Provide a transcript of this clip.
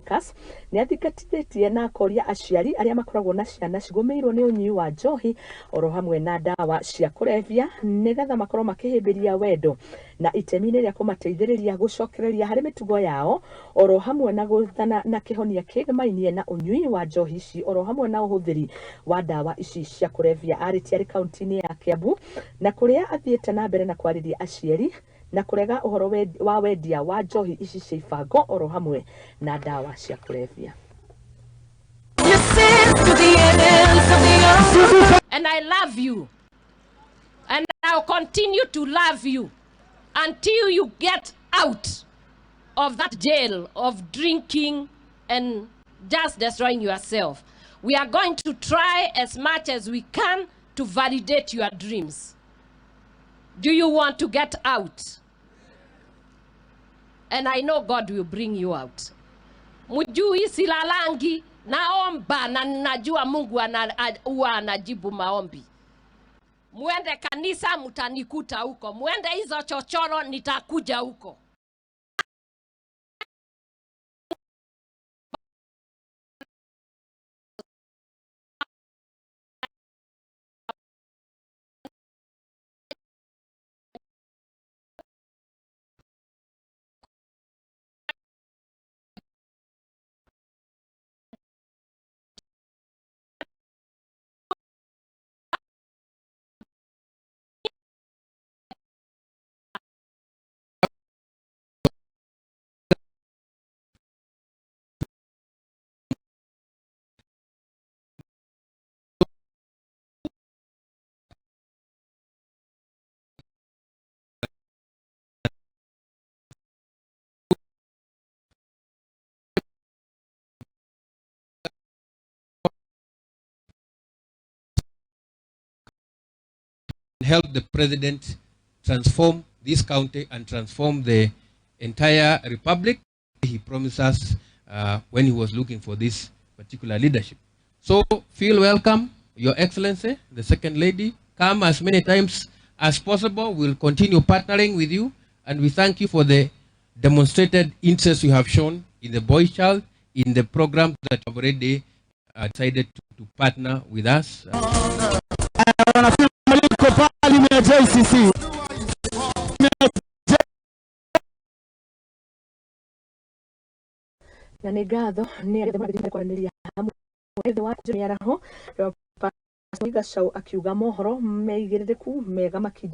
Dorcas nĩ athingatithĩtie na akoria aciari arĩa makoragwo na ciana cigũmĩirwo nĩ ũnyui wa njohi oro hamwe na ndawa cia kũrebia nĩgetha makorwo makĩhĩmbĩria wendo na itemi-inĩ rĩa kũmateithĩrĩria gũcokereria harĩ mĩtugo yao oro hamwe na gwethana na kĩhonia kĩgĩmainie na ũnyui wa njohi ici oro hamwe na ũhũthĩri wa ndawa ici cia kũrebia. Arĩtie arĩ kaunti-inĩ ya Kiambu na kũrĩa athiĩte na mbere na kwarĩria aciari na kũrega ũhoro wa wendia wa njohi ici cia ibango oro hamwe na ndawa cia kũrebia. And I love you. And I'll continue to love you until you get out of that jail of drinking and just destroying yourself. We are going to try as much as we can to validate your dreams. Do you want to get out? And I know God will bring you out. Mjui silalangi, naomba na najua Mungu huwa anajibu maombi. Muende kanisa mtanikuta huko, muende hizo chochoro nitakuja huko. Help the president transform this county and transform the entire republic. He promised us when he was looking for this particular leadership. So feel welcome, Your Excellency, the Second Lady. Come as many times as possible. We'll continue partnering with you, and we thank you for the demonstrated interest you have shown in the boy child, in the program that you have already decided to partner with us. Wanasema liko pale ya JCC. Na nĩ ngatho nĩ arĩa othe kwaranĩria hamwe thĩ wa mĩaraho. Gacau akiuga mohoro meigĩrĩrĩku mega makindĩrĩku.